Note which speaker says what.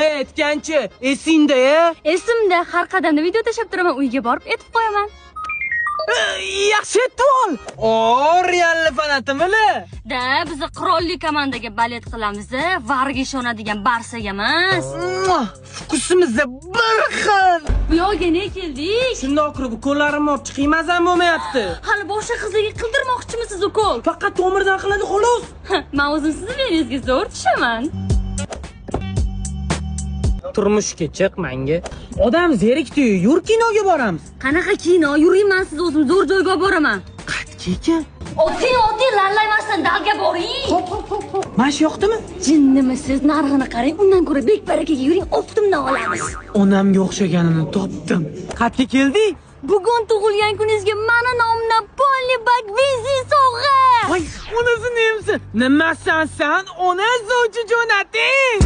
Speaker 1: Aytganchi, esingda-ya?
Speaker 2: Esimda, har qadamda video tashlab turaman, uyga borib aytib qo'yaman.
Speaker 1: Yaxshi aytib. O, Realni fanatimili?
Speaker 2: Da, biz qirolli komandaga болеть qilamiz, VARga ishonadigan Barsaga emas.
Speaker 1: Вкус imiz bir xil.
Speaker 2: Bu yoqga ne keldik?
Speaker 1: Shundoq kirib ukollarimni olib chiqing, mazam bo'lmayapti.
Speaker 2: Hali boshqa qizlarga qildirmoqchimisiz ukol?
Speaker 1: Faqat tomirdan qiladi, xolos.
Speaker 2: Men o'zim sizni belingizga zo'r tushaman.
Speaker 1: Turmushga chiq menga. Odam zerikdi-yu, yur kinoga boramiz.
Speaker 2: Qanaqa kino? Yuring, men sizni o'zim zo'r joyga olib boraman.
Speaker 1: Qayerga ekan?
Speaker 2: Oting, oting, lallaymasdan dalga boring.
Speaker 1: Hop, hop, hop, hop. Mana shu yoqdimi?
Speaker 2: Jinnimisiz? Narxini qarang, undan ko'ra Bekbarakaga yuring, оптом dan olamiz.
Speaker 1: Onamga o'xshaganini topdim. Qayerga keldik?
Speaker 2: Bugun tug'ilgan kuningizga mani nomimdan полный бак benzin sovg'a.
Speaker 1: Voy, onasini emsin. Nimasan san? Ona sovchi jo'nating.